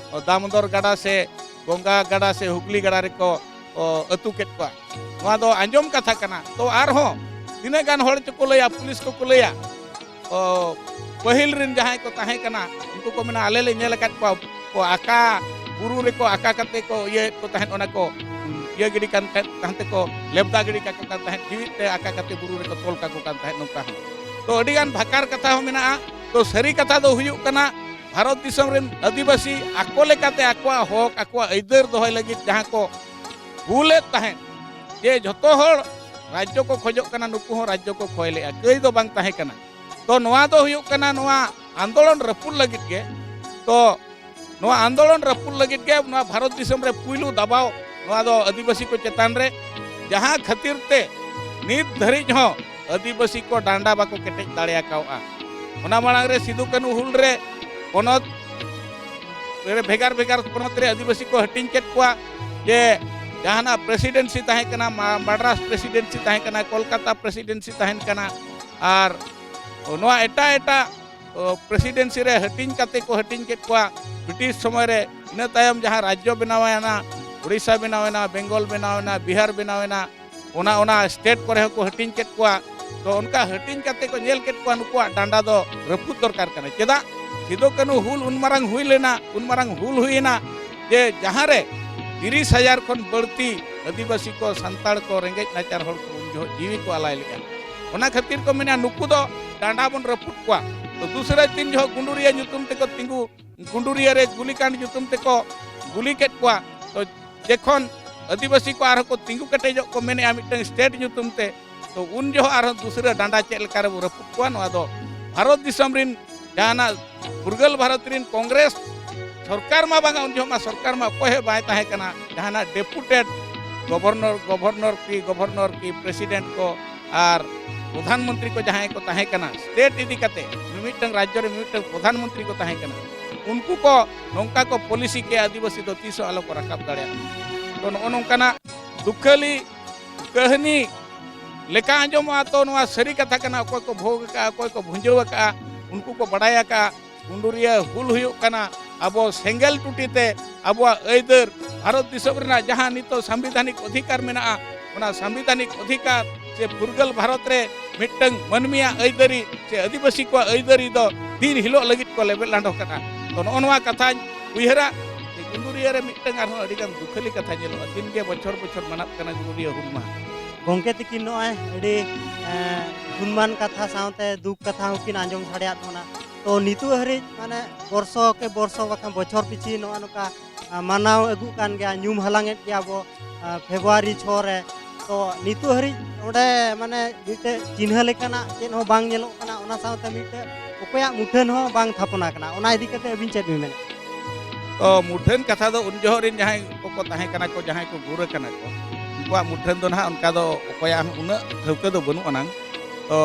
ᱫᱟᱢᱳᱫᱚᱨ ᱜᱟᱰᱟ ᱥᱮ ᱜᱚᱝᱜᱟ ᱜᱟᱰᱟ ᱥᱮ ᱦᱩᱜᱽᱞᱤ ᱜᱟᱰᱟ ᱨᱮᱠᱚ, ᱚ, ᱟᱹᱛᱩ ᱠᱮᱫ ᱠᱚᱣᱟ᱾ ᱱᱚᱣᱟ ᱫᱚ ᱟᱸᱡᱚᱢ ᱠᱟᱛᱷᱟ ᱠᱟᱱᱟ᱾ ᱛᱚ ᱟᱨᱦᱚᱸ ᱛᱤᱱᱟᱹᱜ ᱜᱟᱱ ᱦᱚᱲ ᱪᱚᱠᱚ ᱞᱟᱹᱭᱟ, ᱯᱩᱞᱤᱥ ᱠᱚᱠᱚ ᱞᱟᱹᱭᱟ, ᱚ, ᱯᱟᱹᱦᱤᱞ ᱨᱤᱱ ᱡᱟᱦᱟᱸᱭ ᱠᱚ ᱛᱟᱦᱮᱸ ᱠᱟᱱᱟ, ᱩᱱᱠᱩ ᱠᱚ ᱢᱮᱱᱟ, ᱟᱞᱮ ᱞᱮ ᱧᱮᱞ ᱟᱠᱟᱫ ᱠᱚᱣᱟ, ᱠᱚ ᱟᱠᱟ ᱵᱩᱨᱩ ᱨᱮᱠᱚ ᱟᱠᱟ ᱠᱟᱛᱮ ᱠᱚ ᱤᱭᱟᱹᱭᱮᱫ ᱠᱚ ᱛᱟᱦᱮᱸᱫ, ᱚᱱᱟ ᱠᱚ ᱤᱭᱟᱹ ᱜᱤᱰᱤ ᱠᱟᱱ ᱛᱟᱦᱮᱸᱫ, ᱛᱟᱦᱮᱸ ᱛᱮᱠᱚ ᱞᱮᱵᱫᱟ ᱜᱤᱰᱤ ᱠᱟᱠᱚ ᱠᱟᱱ ᱛᱟᱦᱮᱸᱫ, ᱡᱤᱣᱤᱫ ᱛᱮ ᱟᱠᱟ ᱠᱟᱛᱮ ᱵᱩᱨᱩ ᱨᱮᱠᱚ ᱛᱚᱞ ᱠᱟᱠᱚ ᱠᱟᱱ ᱛᱟᱦᱮᱸᱫ, ᱱᱚᱝᱠᱟ ᱦᱚᱸ᱾ ᱛᱚ ᱟᱹᱰᱤ ᱜᱟᱱ ᱵᱷᱟᱠᱟᱨ ᱠᱟᱛᱷᱟ ᱦᱚᱸ ᱢᱮᱱᱟᱜᱼᱟ᱾ ᱛᱚ ᱥᱟᱹᱨᱤ ᱠᱟᱛᱷᱟ ᱫᱚ ᱦᱩᱭᱩᱜ ᱠᱟᱱᱟ, ᱵᱷᱟᱨᱚᱛ ᱫᱤᱥᱚᱢ ᱨᱮᱱ ᱟᱹᱫᱤᱵᱟᱹᱥᱤ ᱟᱠᱚ ᱞᱮᱠᱟᱛᱮ ᱟᱠᱚᱣᱟᱜ ᱦᱚᱠ, ᱟᱠᱚᱣᱟᱜ ᱟᱹᱭᱫᱟᱹᱨ ᱫᱚᱦᱚᱭ ᱞᱟᱹᱜᱤᱫ ᱡᱟᱦᱟᱸ ᱠᱚ ᱵᱷᱩᱞᱮᱫ ᱛᱟᱦᱮᱸᱫ, ᱡᱮ ᱡᱷᱚᱛᱚ ᱦᱚᱲ ᱨᱟᱡᱽᱡᱚ ᱠᱚ ᱠᱷᱚᱡᱚᱜ ᱠᱟᱱᱟ, ᱱᱩᱠᱩ ᱦᱚᱸ ᱨᱟᱡᱽᱡᱚ ᱠᱚ ᱠᱷᱚᱭ ᱞᱮᱫᱼᱟ, ᱠᱟᱹᱭ ᱫᱚ ᱵᱟᱝ ᱛᱟᱦᱮᱸ ᱠᱟᱱᱟ᱾ ᱛᱚ ᱱᱚᱣᱟ ᱫᱚ ᱦᱩᱭᱩᱜ ᱠᱟᱱᱟ ᱱᱚᱣᱟ ᱟᱱᱫᱳᱞᱚᱱ ᱨᱟᱹᱯᱩᱫ ᱞᱟᱹᱜᱤᱫ ᱜᱮ᱾ ᱛᱚ ᱱᱚᱣᱟ ᱟᱱᱫᱳᱞᱚᱱ ᱨᱟᱹᱯᱩᱫ ᱞᱟᱹᱜᱤᱫ ᱜᱮ ᱱᱚᱣᱟ ᱵᱷᱟᱨᱚᱛ ᱫᱤᱥᱚᱢ ᱨᱮ ᱯᱩᱭᱞᱩ ᱫᱟᱵᱟᱣ ᱱᱚᱣᱟ ᱫᱚ ᱟᱹᱫᱤᱵᱟᱹᱥᱤ ᱠᱚ ᱪᱮᱛᱟᱱ ᱨᱮ, ᱡᱟᱦᱟᱸ ᱠᱷᱟᱹᱛᱤᱨ ᱛᱮ ᱱᱤᱛ ᱫᱷᱟᱹᱨᱤᱡ ᱦᱚᱸ ᱟᱹᱫᱤᱵᱟᱹᱥᱤ ᱠᱚ ᱰᱟᱸᱰᱟ ᱵᱟᱠᱚ ᱠᱮᱴᱮᱡ ᱫᱟᱲᱮ ᱟᱠᱟᱣᱟᱜᱼᱟ᱾ ᱚᱱᱟ ᱢᱟᱲᱟᱝ ᱨᱮ ᱥᱤᱫᱩ ᱠᱟᱹᱱᱦᱩ ᱦᱩᱞ ᱨᱮ ᱯᱚᱱᱚᱛ ᱨᱮ ᱵᱷᱮᱜᱟᱨ ᱵᱷᱮᱜᱟᱨ ᱯᱚᱱᱚᱛ ᱨᱮ ᱟᱹᱫᱤᱵᱟᱹᱥᱤ ᱠᱚ ᱦᱟᱹᱴᱤᱧ ᱠᱮᱫ ᱠᱚᱣᱟ, ᱡᱮ ᱡᱟᱦᱟᱱᱟᱜ ᱯᱨᱮᱥᱤᱰᱮᱱᱥᱤ ᱛᱟᱦᱮᱸ ᱠᱟᱱᱟ, ᱢᱟ-, ᱢᱟᱰᱨᱟᱥ ᱯᱨᱮᱥᱤᱰᱮᱱᱥᱤ ᱛᱟᱦᱮᱸ ᱠᱟᱱᱟ, ᱠᱳᱞᱠᱟᱛᱟ ᱯᱨᱮᱥᱤᱰᱮᱱᱥᱤ ᱛᱟᱦᱮᱸ ᱠᱟᱱᱟ, ᱟᱨ ᱱᱚᱣᱟ ᱮᱴᱟᱜ ᱮᱴᱟᱜ, ᱚ, ᱯᱨᱮᱥᱤᱰᱮᱱᱥᱤ ᱨᱮ ᱦᱟᱹᱴᱤᱧ ᱠᱟᱛᱮ ᱠᱚ ᱦᱟᱹᱴᱤᱧ ᱠᱮᱫ ᱠᱚᱣᱟ ᱵᱨᱤᱴᱤᱥ ᱥᱚᱢᱚᱭ ᱨᱮ᱾ ᱤᱱᱟᱹ ᱛᱟᱭᱚᱢ ᱡᱟᱦᱟᱸ ᱨᱟᱡᱽᱡᱚ ᱵᱮᱱᱟᱣᱮᱱᱟ, ᱩᱲᱤᱥᱥᱟ ᱵᱮᱱᱟᱣᱮᱱᱟ, ᱵᱮᱝᱜᱚᱞ ᱵᱮᱱᱟᱣᱮᱱᱟ, ᱵᱤᱦᱟᱨ ᱵᱮᱱᱟᱣᱮᱱᱟ, ᱚᱱᱟ, ᱚᱱᱟ ᱥᱴᱮᱴ ᱠᱚᱨᱮ ᱦᱚᱸᱠᱚ ᱦᱟᱹᱴᱤᱧ ᱠᱮᱫ ᱠᱚᱣᱟ᱾ ᱛᱚ ᱚᱱᱠᱟ ᱦᱟᱹᱴᱤᱧ ᱠᱟᱛᱮ ᱠᱚ ᱧᱮᱞ ᱠᱮᱫ ᱠᱚᱣᱟ, ᱱᱩᱠᱩᱣᱟᱜ ᱰᱟᱸᱰᱟ ᱫᱚ ᱨᱟᱹᱯᱩᱫ ᱫᱚᱨᱠᱟᱨ ᱠᱟᱱᱟ᱾ ᱪᱮᱫᱟᱜ? ᱥᱤᱫᱩ ᱠᱟᱹᱱᱦᱩ ᱦᱩᱞ ᱩᱱ ᱢᱟᱨᱟᱝ ᱦᱩᱭ ᱞᱮᱱᱟ, ᱩᱱ ᱢᱟᱨᱟᱝ ᱦᱩᱞ ᱦᱩᱭᱮᱱᱟ, ᱡᱮ ᱡᱟᱦᱟᱸ ᱨᱮ ᱛᱤᱨᱤᱥ ᱦᱟᱡᱟᱨ ᱠᱷᱚᱱ ᱵᱟᱹᱲᱛᱤ ᱟᱹᱫᱤᱵᱟᱹᱥᱤ ᱠᱚ, ᱥᱟᱱᱛᱟᱲ ᱠᱚ, ᱨᱮᱸᱜᱮᱡ ᱱᱟᱪᱟᱨ ᱦᱚᱲ ᱠᱚ ᱩᱱ ᱡᱚᱦᱚᱜ ᱡᱤᱣᱤ ᱠᱚ ᱟᱞᱟᱭ ᱞᱮᱫᱼᱟ᱾ ᱚᱱᱟ ᱠᱷᱟᱹᱛᱤᱨ ᱠᱚ ᱢᱮᱱᱟ, ᱱᱩᱠᱩ ᱫᱚ ᱰᱟᱸᱰᱟ ᱵᱚᱱ ᱨᱟᱹᱯᱩᱫ ᱠᱚᱣᱟ᱾ ᱛᱚ ᱫᱩᱥᱨᱟᱹ ᱫᱤᱱ ᱡᱚᱦᱚᱜ ᱜᱩᱸᱰᱩᱨᱤᱭᱟᱹ ᱧᱩᱛᱩᱢ ᱛᱮᱠᱚ ᱛᱤᱸᱜᱩ, ᱜᱩᱸᱰᱩᱨᱤᱭᱟᱹ ᱨᱮ ᱜᱩᱞᱤᱠᱟᱸᱰ ᱧᱩᱛᱩᱢ ᱛᱮᱠᱚ ᱜᱩᱞᱤ ᱠᱮᱫ ᱠᱚᱣᱟ᱾ ᱛᱚ ᱡᱚᱠᱷᱚᱱ ᱟᱹᱫᱤᱵᱟᱹᱥᱤ ᱠᱚ ᱟᱨᱦᱚᱸ ᱠᱚ ᱛᱤᱸᱜᱩ ᱠᱮᱴᱮᱡᱚᱜ ᱠᱚ ᱢᱮᱱᱮᱫᱼᱟ ᱢᱤᱫᱴᱟᱝ ᱥᱴᱮᱴ ᱧᱩᱛᱩᱢ ᱛᱮ, ᱛᱚ ᱩᱱ ᱡᱚᱦᱚᱜ ᱟᱨᱦᱚᱸ ᱫᱩᱥᱨᱟᱹ ᱰᱟᱸᱰᱟ ᱪᱮᱫ ᱞᱮᱠᱟ ᱨᱮᱵᱚ ᱨᱟᱹᱯᱩᱫ ᱠᱚᱣᱟ? ᱱᱚᱣᱟ ᱫᱚ ᱵᱷᱟᱨᱚᱛ ᱫᱤᱥᱚᱢ ᱨᱤᱱ ᱡᱟᱦᱟᱱᱟᱜ ᱯᱷᱩᱨᱜᱟᱹᱞ ᱵᱷᱟᱨᱚᱛ ᱨᱤᱱ ᱠᱚᱝᱜᱨᱮᱥ ᱥᱚᱨᱠᱟᱨ ᱢᱟ ᱵᱟᱝᱟ, ᱩᱱ ᱡᱚᱦᱚᱜ ᱢᱟ ᱥᱚᱨᱠᱟᱨ ᱢᱟ ᱚᱠᱚᱭ ᱦᱚᱸ ᱵᱟᱭ ᱛᱟᱦᱮᱸ ᱠᱟᱱᱟ, ᱡᱟᱦᱟᱱᱟᱜ ᱰᱮᱯᱩᱴᱮᱰ ᱜᱚᱵᱷᱚᱨᱱᱚᱨ, ᱜᱚᱵᱷᱚᱨᱱᱚᱨ ᱠᱤ ᱜᱚᱵᱷᱚᱨᱱᱚᱨ ᱠᱤ ᱯᱨᱮᱥᱤᱰᱮᱱᱴ ᱠᱚ ᱟᱨ ᱯᱨᱚᱫᱷᱟᱱ ᱢᱚᱱᱛᱨᱤ ᱠᱚ ᱡᱟᱦᱟᱸᱭ ᱠᱚ ᱛᱟᱦᱮᱸ ᱠᱟᱱᱟ ᱥᱴᱮᱴ ᱤᱫᱤ ᱠᱟᱛᱮ, ᱢᱤᱢᱤᱫᱴᱟᱝ ᱨᱟᱡᱽᱡᱚ ᱨᱮ ᱢᱤᱢᱤᱫᱴᱟᱝ ᱯᱨᱚᱫᱷᱟᱱ ᱢᱚᱱᱛᱨᱤ ᱠᱚ ᱛᱟᱦᱮᱸ ᱠᱟᱱᱟ, ᱩᱱᱠᱩ ᱠᱚ ᱱᱚᱝᱠᱟ ᱠᱚ ᱯᱚᱞᱤᱥᱤ ᱠᱮᱜᱼᱟ, ᱟᱹᱫᱤᱵᱟᱹᱥᱤ ᱫᱚ ᱛᱤᱥ ᱦᱚᱸ ᱟᱞᱚ ᱠᱚ ᱨᱟᱠᱟᱵ ᱫᱟᱲᱮᱭᱟᱜ ᱢᱟ᱾ ᱛᱚ ᱱᱚᱜᱼᱚ ᱱᱚᱝᱠᱟᱱᱟᱜ ᱫᱩᱠᱷᱟᱹᱞᱤ ᱠᱟᱹᱦᱱᱤ ᱞᱮᱠᱟ ᱟᱸᱡᱚᱢᱚᱜᱼᱟ, ᱛᱚ ᱱᱚᱣᱟ ᱥᱟᱹᱨᱤ ᱠᱟᱛᱷᱟ ᱠᱟᱱᱟ᱾ ᱚᱠᱚᱭ ᱠᱚ ᱵᱷᱳᱜᱽ ᱟᱠᱟᱜᱼᱟ, ᱚᱠᱚᱭ ᱠᱚ ᱵᱷᱩᱸᱡᱟᱹᱣ ᱟᱠᱟᱜᱼᱟ, ᱩᱱᱠᱩ ᱠᱚ ᱵᱟᱲᱟᱭ ᱟᱠᱟᱜᱼᱟ᱾ ᱜᱩᱸᱰᱩᱨᱤᱭᱟᱹ ᱦᱩᱞ ᱦᱩᱭᱩᱜ ᱠᱟᱱᱟ ᱟᱵᱚ ᱥᱮᱸᱜᱮᱞ ᱴᱩᱴᱤ ᱛᱮ ᱟᱵᱚᱣᱟᱜ ᱟᱹᱭᱫᱟᱹᱨ, ᱵᱷᱟᱨᱚᱛ ᱫᱤᱥᱚᱢ ᱨᱮᱱᱟᱜ ᱡᱟᱦᱟᱸ ᱱᱤᱛᱚᱜ ᱥᱟᱝᱵᱤᱫᱷᱟᱱᱤᱠ ᱚᱫᱷᱤᱠᱟᱨ ᱢᱮᱱᱟᱜᱼᱟ, ᱚᱱᱟ ᱥᱟᱝᱵᱤᱫᱷᱟᱱᱤᱠ ᱚᱫᱷᱤᱠᱟᱨ ᱥᱮ ᱯᱷᱩᱨᱜᱟᱹᱞ ᱵᱷᱟᱨᱚᱛ ᱨᱮ ᱢᱤᱫᱴᱟᱝ ᱢᱟᱹᱱᱢᱤᱭᱟᱜ ᱟᱹᱭᱫᱟᱹᱨᱤ ᱥᱮ ᱟᱹᱫᱤᱵᱟᱹᱥᱤ ᱠᱚᱣᱟᱜ ᱟᱹᱭᱫᱟᱹᱨᱤ ᱫᱚ ᱫᱤᱱ ᱦᱤᱞᱳᱜ ᱞᱟᱹᱜᱤᱫ ᱠᱚ ᱞᱮᱵᱮᱫ ᱞᱟᱸᱰᱚ ᱠᱟᱜᱼᱟ᱾ ᱛᱚ ᱱᱚᱜᱼᱚ ᱱᱚᱣᱟ ᱠᱟᱛᱷᱟᱧ ᱩᱭᱦᱟᱹᱨᱟ ᱡᱮ ᱜᱩᱸᱰᱩᱨᱤᱭᱟᱹ ᱨᱮ ᱢᱤᱫᱴᱟᱝ ᱟᱨᱦᱚᱸ ᱟᱹᱰᱤᱜᱟᱱ ᱫᱩᱠᱷᱟᱹᱞᱤ ᱠᱟᱛᱷᱟ ᱧᱮᱞᱚᱜᱼᱟ᱾ ᱫᱤᱱ ᱜᱮ ᱵᱚᱪᱷᱚᱨ ᱵᱚᱪᱷᱚᱨ ᱢᱟᱱᱟᱜ ᱠᱟᱱᱟ ᱜᱩᱸᱰᱩᱨᱤᱭᱟᱹ ᱦᱩᱞ ᱢᱟᱦᱟ᱾ ᱜᱚᱢᱠᱮ ᱛᱤᱠᱤᱱ ᱱᱚᱜᱼᱚᱭ ᱟᱹᱰᱤ, ᱮᱸ, ᱜᱩᱱᱢᱟᱱ ᱠᱟᱛᱷᱟ ᱥᱟᱶᱛᱮ ᱫᱩᱠ ᱠᱟᱛᱷᱟ ᱦᱚᱸᱠᱤᱱ ᱟᱸᱡᱚᱢ ᱥᱟᱰᱮᱭᱟᱫ ᱵᱚᱱᱟ᱾ ᱛᱚ ᱱᱤᱛᱚᱜ ᱦᱟᱹᱨᱤᱡ ᱢᱟᱱᱮ ᱵᱚᱨᱥᱚ ᱠᱮ ᱵᱚᱨᱥᱚ ᱵᱟᱠᱷᱟᱱ ᱵᱚᱪᱷᱚᱨ ᱯᱤᱪᱷᱤ ᱱᱚᱜᱼᱚ ᱱᱚᱝᱠᱟ, ᱟ, ᱢᱟᱱᱟᱣ ᱟᱹᱜᱩᱜ ᱠᱟᱱ ᱜᱮᱭᱟ, ᱧᱩᱢ ᱦᱟᱞᱟᱝ ᱮᱫ ᱜᱮᱭᱟ ᱵᱚ, ᱟ, ᱯᱷᱮᱵᱽᱨᱩᱣᱟᱨᱤ ᱪᱷᱚ ᱨᱮ᱾ ᱛᱚ ᱱᱤᱛᱚᱜ ᱦᱟᱹᱨᱤᱡ ᱚᱸᱰᱮ ᱢᱟᱱᱮ ᱢᱤᱫᱴᱮᱡ ᱪᱤᱱᱦᱟᱹ ᱞᱮᱠᱟᱱᱟᱜ ᱪᱮᱫ ᱦᱚᱸ ᱵᱟᱝ ᱧᱮᱞᱚᱜ ᱠᱟᱱᱟ᱾ ᱚᱱᱟ ᱥᱟᱶᱛᱮ ᱢᱤᱫᱴᱮᱡ ᱚᱠᱚᱭᱟᱜ ᱢᱩᱴᱷᱟᱹᱱ ᱦᱚᱸ ᱵᱟᱝ ᱛᱷᱟᱯᱚᱱ ᱟᱠᱟᱱᱟ᱾ ᱚᱱᱟ ᱤᱫᱤ ᱠᱟᱛᱮ ᱟᱹᱵᱤᱱ ᱪᱮᱫ ᱵᱤᱱ ᱢᱮᱱᱟ? ᱛᱚ ᱢᱩᱴᱷᱟᱹᱱ ᱠᱟᱛᱷᱟ ᱫᱚ ᱩᱱ ᱡᱚᱦᱚᱜ ᱨᱮᱱ ᱡᱟᱦᱟᱸᱭ ᱠᱚᱠᱚ ᱛᱟᱦᱮᱸ ᱠᱟᱱᱟ ᱠᱚ, ᱡᱟᱦᱟᱸᱭ ᱠᱚ ᱜᱩᱨ ᱟᱠᱟᱱᱟ ᱠᱚ, ᱠᱚᱣᱟᱜ ᱢᱩᱴᱷᱟᱹᱱ ᱫᱚ ᱱᱟᱦᱟᱜ ᱚᱱᱠᱟ ᱫᱚ ᱚᱠᱚᱭᱟᱜ ᱦᱚᱸ ᱩᱱᱟᱹᱜ ᱴᱷᱟᱹᱣᱠᱟᱹ ᱫᱚ ᱵᱟᱹᱱᱩᱜ ᱟᱱᱟᱝ᱾ ᱛᱚ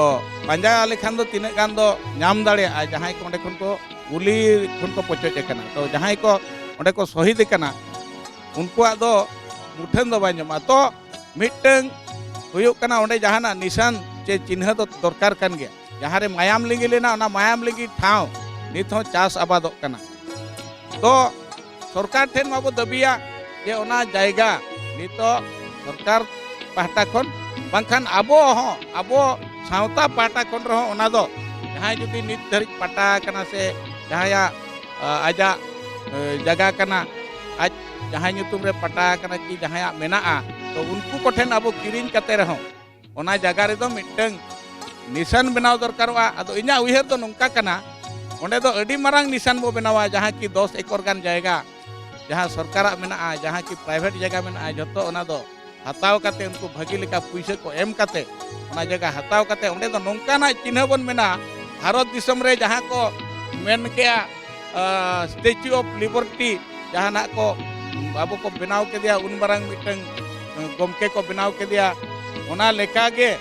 ᱯᱟᱸᱡᱟ ᱞᱮᱠᱷᱟᱱ ᱫᱚ ᱛᱤᱱᱟᱹᱜ ᱜᱟᱱ ᱫᱚ ᱧᱟᱢ ᱫᱟᱲᱮᱭᱟᱜᱼᱟ, ᱡᱟᱦᱟᱸᱭ ᱠᱚ ᱚᱸᱰᱮ ᱠᱷᱚᱱ ᱠᱚ ᱜᱩᱞᱤ ᱠᱷᱚᱱ ᱠᱚ ᱯᱚᱪᱚᱡ ᱟᱠᱟᱱᱟ, ᱛᱚ ᱡᱟᱦᱟᱸᱭ ᱠᱚ ᱚᱸᱰᱮ ᱠᱚ ᱥᱚᱦᱤᱫ ᱟᱠᱟᱱᱟ, ᱩᱱᱠᱩᱣᱟᱜ ᱫᱚ ᱢᱩᱴᱷᱟᱹᱱ ᱫᱚ ᱵᱟᱭ ᱧᱟᱢᱚᱜᱼᱟ᱾ ᱛᱚ ᱢᱤᱫᱴᱟᱹᱝ ᱦᱩᱭᱩᱜ ᱠᱟᱱᱟ, ᱚᱸᱰᱮ ᱡᱟᱦᱟᱱᱟᱜ ᱱᱤᱥᱟᱱ ᱪᱮ ᱪᱤᱱᱦᱟᱹ ᱫᱚ ᱫᱚᱨᱠᱟᱨ ᱠᱟᱱ ᱜᱮᱭᱟ᱾ ᱡᱟᱦᱟᱸ ᱨᱮ ᱢᱟᱭᱟᱢ ᱞᱤᱸᱜᱤ ᱞᱮᱱᱟ, ᱚᱱᱟ ᱢᱟᱭᱟᱢ ᱞᱤᱸᱜᱤ ᱴᱷᱟᱶ ᱱᱤᱛ ᱦᱚᱸ ᱪᱟᱥ ᱟᱵᱟᱫᱚᱜ ᱠᱟᱱᱟ᱾ ᱛᱚ ᱥᱚᱨᱠᱟᱨ ᱴᱷᱮᱱ ᱢᱟᱵᱚ ᱫᱟᱹᱵᱤᱭᱟ ᱡᱮ ᱚᱱᱟ ᱡᱟᱭᱜᱟ ᱱᱤᱛᱚᱜ ᱥᱚᱨᱠᱟᱨ ᱯᱟᱦᱴᱟ ᱠᱷᱚᱱ, ᱵᱟᱝᱠᱷᱟᱱ ᱟᱵᱚ ᱦᱚᱸ, ᱟᱵᱚ ᱥᱟᱶᱛᱟ ᱯᱟᱦᱴᱟ ᱠᱷᱚᱱ ᱨᱮᱦᱚᱸ ᱚᱱᱟ ᱫᱚ ᱡᱟᱦᱟᱸᱭ ᱡᱩᱫᱤ ᱱᱤᱛ ᱫᱷᱟᱹᱨᱤᱡ ᱯᱟᱴᱟ ᱟᱠᱟᱱᱟ ᱥᱮ ᱡᱟᱦᱟᱸᱭᱟᱜ, ᱟ, ᱟᱡᱟᱜ, ᱮ, ᱡᱟᱭᱜᱟ ᱠᱟᱱᱟ, ᱟᱡ ᱡᱟᱦᱟᱸᱭ ᱧᱩᱛᱩᱢ ᱨᱮ ᱯᱟᱴᱟ ᱟᱠᱟᱱᱟ ᱠᱤ ᱡᱟᱦᱟᱸᱭᱟᱜ ᱢᱮᱱᱟᱜᱼᱟ, ᱛᱚ ᱩᱱᱠᱩ ᱠᱚᱴᱷᱮᱱ ᱟᱵᱚ ᱠᱤᱨᱤᱧ ᱠᱟᱛᱮ ᱨᱮᱦᱚᱸ ᱚᱱᱟ ᱡᱟᱭᱜᱟ ᱨᱮᱫᱚ ᱢᱤᱫᱴᱟᱹᱝ ᱱᱤᱥᱟᱱ ᱵᱮᱱᱟᱣ ᱫᱚᱨᱠᱟᱨᱚᱜᱼᱟ᱾ ᱟᱫᱚ ᱤᱧᱟᱹᱜ ᱩᱭᱦᱟᱹᱨ ᱫᱚ ᱱᱚᱝᱠᱟ ᱠᱟᱱᱟ, ᱚᱸᱰᱮ ᱫᱚ ᱟᱹᱰᱤ ᱢᱟᱨᱟᱝ ᱱᱤᱥᱟᱱ ᱵᱚ ᱵᱮᱱᱟᱣᱟ, ᱡᱟᱦᱟᱸ ᱠᱤ ᱫᱚᱥ ᱮᱠᱚᱨ ᱜᱟᱱ ᱡᱟᱭᱜᱟ, ᱡᱟᱦᱟᱸ ᱥᱚᱨᱠᱟᱨᱟᱜ ᱢᱮᱱᱟᱜᱼᱟ, ᱡᱟᱦᱟᱸ ᱠᱤ private ᱡᱟᱭᱜᱟ ᱢᱮᱱᱟᱜᱼᱟ, ᱡᱷᱚᱛᱚ ᱚᱱᱟ ᱫᱚ ᱦᱟᱛᱟᱣ ᱠᱟᱛᱮ, ᱩᱱᱠᱩ ᱵᱷᱟᱹᱜᱤ ᱞᱮᱠᱟ ᱯᱩᱭᱥᱟᱹ ᱠᱚ ᱮᱢ ᱠᱟᱛᱮ, ᱚᱱᱟ ᱡᱟᱭᱜᱟ ᱦᱟᱛᱟᱣ ᱠᱟᱛᱮ ᱚᱸᱰᱮ ᱫᱚ ᱱᱚᱝᱠᱟᱱᱟᱜ ᱪᱤᱱᱦᱟᱹ ᱵᱚᱱ ᱢᱮᱱᱟ, ᱵᱷᱟᱨᱚᱛ ᱫᱤᱥᱚᱢ ᱨᱮ ᱡᱟᱦᱟᱸ ᱠᱚ ᱢᱮᱱ ᱠᱮᱜᱼᱟ, ᱟ, Statue of Liberty, ᱡᱟᱦᱟᱱᱟᱜ ᱠᱚ ᱟᱵᱚ ᱠᱚ ᱵᱮᱱᱟᱣ ᱠᱮᱫᱮᱭᱟ, ᱩᱱ ᱢᱟᱨᱟᱝ ᱢᱤᱫᱴᱟᱹᱝ, ᱟ, ᱜᱚᱢᱠᱮ ᱠᱚ ᱵᱮᱱᱟᱣ ᱠᱮᱫᱮᱭᱟ, ᱚᱱᱟ ᱞᱮᱠᱟᱜᱮ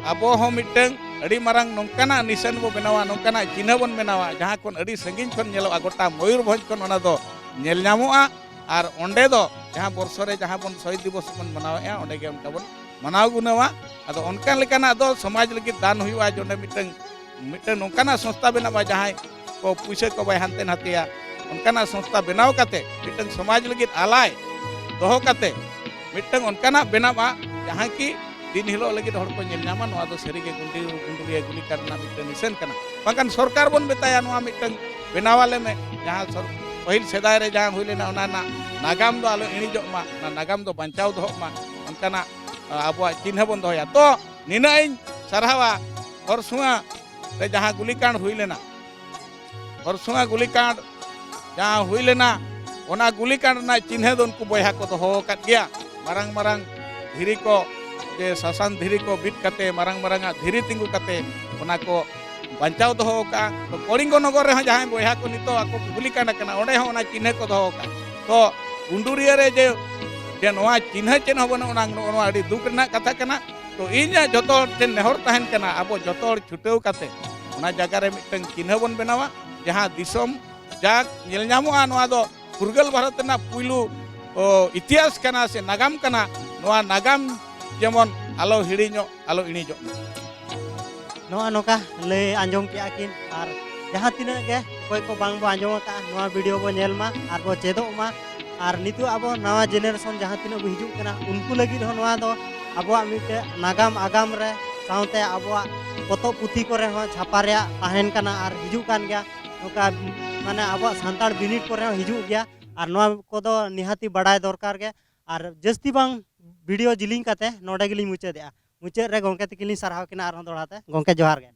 ᱟᱵᱚ ᱦᱚᱸ ᱢᱤᱫᱴᱟᱹᱝ ᱟᱹᱰᱤ ᱢᱟᱨᱟᱝ ᱱᱚᱝᱠᱟᱱᱟᱜ ᱱᱤᱥᱟᱹᱱ ᱵᱚ ᱵᱮᱱᱟᱣᱟ, ᱱᱚᱝᱠᱟᱱᱟᱜ ᱪᱤᱱᱦᱟᱹ ᱵᱚᱱ ᱵᱮᱱᱟᱣᱟ, ᱡᱟᱦᱟᱸ ᱠᱷᱚᱱ ᱟᱹᱰᱤ ᱥᱟᱺᱜᱤᱧ ᱠᱷᱚᱱ ᱧᱮᱞᱚᱜᱼᱟ, ᱜᱚᱴᱟ ᱢᱚᱭᱩᱨᱵᱷᱚᱸᱡᱽ ᱠᱷᱚᱱ ᱚᱱᱟ ᱫᱚ ᱧᱮᱞ ᱧᱟᱢᱚᱜᱼᱟ᱾ ᱟᱨ ᱚᱸᱰᱮ ᱫᱚ ᱡᱟᱦᱟᱸ ᱵᱚᱨᱥᱚ ᱨᱮ ᱡᱟᱦᱟᱸ ᱵᱚᱱ ᱥᱚᱦᱤᱫ ᱫᱤᱵᱚᱥ ᱵᱚᱱ ᱢᱟᱱᱟᱣᱮᱫᱼᱟ, ᱚᱸᱰᱮ ᱜᱮ ᱚᱱᱠᱟ ᱵᱚᱱ ᱢᱟᱱᱟᱣ ᱜᱩᱱᱟᱹᱣᱟ᱾ ᱟᱫᱚ ᱚᱱᱠᱟ ᱞᱮᱠᱟᱱᱟᱜ ᱫᱚ ᱥᱚᱢᱟᱡᱽ ᱞᱟᱹᱜᱤᱫ ᱫᱟᱱ ᱦᱩᱭᱩᱜᱼᱟ, ᱡᱮ ᱚᱸᱰᱮ ᱢᱤᱫᱴᱟᱹᱝ, ᱢᱤᱫᱴᱟᱹᱝ ᱱᱚᱝᱠᱟᱱᱟᱜ ᱥᱚᱝᱥᱛᱷᱟ ᱵᱮᱱᱟᱜᱼᱟ, ᱡᱟᱦᱟᱸᱭ ᱠᱚ ᱯᱩᱭᱥᱟᱹ ᱠᱚ ᱵᱟᱭ ᱦᱟᱱᱛᱮ ᱱᱟᱛᱮᱭᱟ, ᱚᱱᱠᱟᱱᱟᱜ ᱥᱚᱝᱥᱛᱷᱟ ᱵᱮᱱᱟᱣ ᱠᱟᱛᱮ ᱢᱤᱫᱴᱟᱹᱝ ᱥᱚᱢᱟᱡᱽ ᱞᱟᱹᱜᱤᱫ ᱟᱞᱟᱭ ᱫᱚᱦᱚ ᱠᱟᱛᱮ ᱢᱤᱫᱴᱟᱹᱝ ᱚᱱᱠᱟᱱᱟᱜ ᱵᱮᱱᱟᱜᱼᱟ, ᱡᱟᱦᱟᱸ ᱠᱤ ᱫᱤᱱ ᱦᱤᱞᱳᱜ ᱞᱟᱹᱜᱤᱫ ᱦᱚᱲ ᱠᱚ ᱧᱮᱞ ᱧᱟᱢᱟ, ᱱᱚᱣᱟ ᱫᱚ ᱥᱟᱹᱨᱤᱜᱮ ᱜᱩᱱᱰᱤ-, ᱜᱩᱱᱰᱩᱨᱤᱭᱟᱹ ᱜᱩᱞᱤ ᱠᱟᱸᱰ ᱨᱮᱱᱟᱜ ᱢᱤᱫᱴᱟᱹᱝ ᱱᱤᱥᱟᱹᱱ ᱠᱟᱱᱟ᱾ ᱵᱟᱝᱠᱷᱟᱱ ᱥᱚᱨᱠᱟᱨ ᱵᱚᱱ ᱢᱮᱛᱟᱭᱟ, ᱱᱚᱣᱟ ᱢᱤᱫᱴᱟᱹᱝ ᱵᱮᱱᱟᱣ ᱟᱞᱮ ᱢᱮ, ᱡᱟᱦᱟᱸ ᱥᱚᱨ-, ᱯᱟᱹᱦᱤᱞ ᱥᱮᱫᱟᱭ ᱨᱮ ᱡᱟᱦᱟᱸ ᱦᱩᱭ ᱞᱮᱱᱟ, ᱚᱱᱟ ᱨᱮᱱᱟᱜ ᱱᱟᱜᱟᱢ ᱫᱚ ᱟᱞᱚ ᱤᱬᱤᱡᱚᱜ ᱢᱟ, ᱚᱱᱟ ᱱᱟᱜᱟᱢ ᱫᱚ ᱵᱟᱧᱪᱟᱣ ᱫᱚᱦᱚᱜ ᱢᱟ, ᱚᱱᱠᱟᱱᱟᱜ, ᱟ, ᱟᱵᱚᱣᱟᱜ ᱪᱤᱱᱦᱟᱹ ᱵᱚᱱ ᱫᱚᱦᱚᱭᱟ᱾ ᱛᱚ ᱱᱤᱱᱟᱹᱜ ᱤᱧ ᱥᱟᱨᱦᱟᱣᱟ, ᱦᱚᱨᱥᱩᱣᱟ ᱨᱮ ᱡᱟᱦᱟᱸ ᱜᱩᱞᱤᱠᱟᱸᱰ ᱦᱩᱭ ᱞᱮᱱᱟ, ᱦᱚᱨᱥᱩᱣᱟ ᱜᱩᱞᱤᱠᱟᱸᱰ ᱡᱟᱦᱟᱸ ᱦᱩᱭ ᱞᱮᱱᱟ, ᱚᱱᱟ ᱜᱩᱞᱤᱠᱟᱸᱰ ᱨᱮᱱᱟᱜ ᱪᱤᱱᱦᱟᱹ ᱫᱚ ᱩᱱᱠᱩ ᱵᱚᱭᱦᱟ ᱠᱚ ᱫᱚᱦᱚ ᱟᱠᱟᱫ ᱜᱮᱭᱟ᱾ ᱢᱟᱨᱟᱝ ᱢᱟᱨᱟᱝ ᱫᱷᱤᱨᱤ ᱠᱚ, ᱡᱮ ᱥᱟᱥᱟᱱ ᱫᱷᱤᱨᱤ ᱠᱚ ᱵᱤᱫ ᱠᱟᱛᱮ, ᱢᱟᱨᱟᱝ ᱢᱟᱨᱟᱝ ᱟᱜ ᱫᱷᱤᱨᱤ ᱛᱤᱸᱜᱩ ᱠᱟᱛᱮ, ᱚᱱᱟ ᱠᱚ ᱵᱟᱧᱪᱟᱣ ᱫᱚᱦᱚ ᱟᱠᱟᱫᱼᱟ᱾ ᱛᱚ ᱠᱚᱞᱤᱝᱜᱚ ᱱᱚᱜᱚᱨ ᱨᱮᱦᱚᱸ ᱡᱟᱦᱟᱸᱭ ᱵᱚᱭᱦᱟ ᱠᱚ ᱱᱤᱛᱚᱜ ᱟᱠᱚ ᱠᱚ ᱜᱩᱞᱤᱠᱟᱸᱰ ᱟᱠᱟᱱᱟ, ᱚᱸᱰᱮ ᱦᱚᱸ ᱚᱱᱟ ᱪᱤᱱᱦᱟᱹ ᱠᱚ ᱫᱚᱦᱚ ᱟᱠᱟᱫᱼᱟ᱾ ᱛᱚ ᱜᱩᱱᱰᱩᱨᱤᱭᱟᱹ ᱨᱮ ᱡᱮ ᱡᱮ ᱱᱚᱣᱟ ᱪᱤᱱᱦᱟᱹ ᱪᱮᱫ ᱦᱚᱸ ᱵᱟᱹᱱᱩᱜ ᱟᱱᱟᱝ, ᱱᱚᱜᱼᱚ ᱱᱚᱣᱟ ᱟᱹᱰᱤ ᱫᱩᱠ ᱨᱮᱱᱟᱜ ᱠᱟᱛᱷᱟ ᱠᱟᱱᱟ᱾ ᱛᱚ ᱤᱧᱟᱹᱜ ᱡᱚᱛᱚ ᱦᱚᱲ ᱴᱷᱮᱱ ᱱᱮᱦᱚᱨ ᱛᱟᱦᱮᱱ ᱠᱟᱱᱟ, ᱟᱵᱚ ᱡᱚᱛᱚ ᱦᱚᱲ ᱪᱷᱩᱴᱟᱹᱣ ᱠᱟᱛᱮ ᱚᱱᱟ ᱡᱟᱭᱜᱟ ᱨᱮ ᱢᱤᱫᱴᱟᱝ ᱪᱤᱱᱦᱟᱹ ᱵᱚᱱ ᱵᱮᱱᱟᱣᱟ, ᱡᱟᱦᱟᱸ ᱫᱤᱥᱚᱢ ᱡᱟᱠ ᱧᱮᱞ ᱧᱟᱢᱚᱜᱼᱟ᱾ ᱱᱚᱣᱟ ᱫᱚ ᱯᱷᱩᱨᱜᱟᱹᱞ ᱵᱷᱟᱨᱚᱛ ᱨᱮᱱᱟᱜ ᱯᱩᱭᱞᱩ, ᱚ, ᱤᱛᱤᱦᱟᱥ ᱠᱟᱱᱟ ᱥᱮ ᱱᱟᱜᱟᱢ ᱠᱟᱱᱟ᱾ ᱱᱚᱣᱟ ᱱᱟᱜᱟᱢ ᱡᱮᱢᱚᱱ ᱟᱞᱚ ᱦᱤᱲᱤᱧᱚᱜ, ᱟᱞᱚ ᱤᱬᱤᱡᱚᱜ ᱢᱟ᱾ ᱱᱚᱜᱼᱚ ᱱᱚᱝᱠᱟ ᱞᱟᱹᱭ ᱟᱸᱡᱚᱢ ᱠᱮᱜᱼᱟ ᱠᱤᱱ᱾ ᱟᱨ ᱡᱟᱦᱟᱸ ᱛᱤᱱᱟᱹᱜ ᱜᱮ ᱚᱠᱚᱭ ᱠᱚ ᱵᱟᱝ ᱵᱚ ᱟᱸᱡᱚᱢ ᱟᱠᱟᱫᱼᱟ, ᱱᱚᱣᱟ ᱵᱷᱤᱰᱤᱭᱳ ᱵᱚ ᱧᱮᱞ ᱢᱟ ᱟᱨ ᱵᱚ ᱪᱮᱫᱚᱜ ᱢᱟ᱾ ᱟᱨ ᱱᱤᱛᱚᱜ ᱟᱵᱚ ᱱᱟᱣᱟ ᱡᱮᱱᱟᱨᱮᱥᱚᱱ ᱡᱟᱦᱟᱸ ᱛᱤᱱᱟᱹᱜ ᱵᱚ ᱦᱤᱡᱩᱜ ᱠᱟᱱᱟ, ᱩᱱᱠᱩ ᱞᱟᱹᱜᱤᱫ ᱦᱚᱸ ᱱᱚᱣᱟ ᱫᱚ ᱟᱵᱚᱣᱟᱜ ᱢᱤᱫᱴᱮᱱ ᱱᱟᱜᱟᱢ ᱟᱜᱟᱢ ᱨᱮ, ᱥᱟᱶᱛᱮ ᱟᱵᱚᱣᱟᱜ ᱯᱚᱛᱚᱵ ᱯᱩᱛᱷᱤ ᱠᱚᱨᱮ ᱦᱚᱸ ᱪᱷᱟᱯᱟ ᱨᱮᱭᱟᱜ ᱛᱟᱦᱮᱱ ᱠᱟᱱᱟ ᱟᱨ ᱦᱤᱡᱩᱜ ᱠᱟᱱ ᱜᱮᱭᱟ᱾ ᱱᱚᱝᱠᱟ ᱢᱟᱱᱮ ᱟᱵᱚᱣᱟᱜ ᱥᱟᱱᱛᱟᱲ ᱵᱤᱱᱤᱰ ᱠᱚᱨᱮ ᱦᱚᱸ ᱦᱤᱡᱩᱜ ᱜᱮᱭᱟ᱾ ᱟᱨ ᱱᱚᱣᱟ ᱠᱚᱫᱚ ᱱᱤᱦᱟᱹᱛᱤ ᱵᱟᱲᱟᱭ ᱫᱚᱨᱠᱟᱨ ᱜᱮ᱾ ᱟᱨ ᱡᱟᱹᱥᱛᱤ ᱵᱟᱝ ᱵᱷᱤᱰᱤᱭᱳ ᱡᱤᱞᱤᱧ ᱠᱟᱛᱮ ᱱᱚᱰᱮ ᱜᱮᱞᱤᱧ ᱢᱩᱪᱟᱹᱫᱮᱜᱼᱟ᱾ ᱢᱩᱪᱟᱹᱫ ᱨᱮ ᱜᱚᱢᱠᱮ ᱛᱤᱠᱤᱱ ᱞᱤᱧ ᱥᱟᱨᱦᱟᱣ ᱠᱤᱱᱟ ᱟᱨᱦᱚᱸ ᱫᱚᱦᱲᱟ ᱛᱮ᱾ ᱜᱚᱢᱠᱮ, ᱡᱚᱦᱟᱨ ᱜᱮ᱾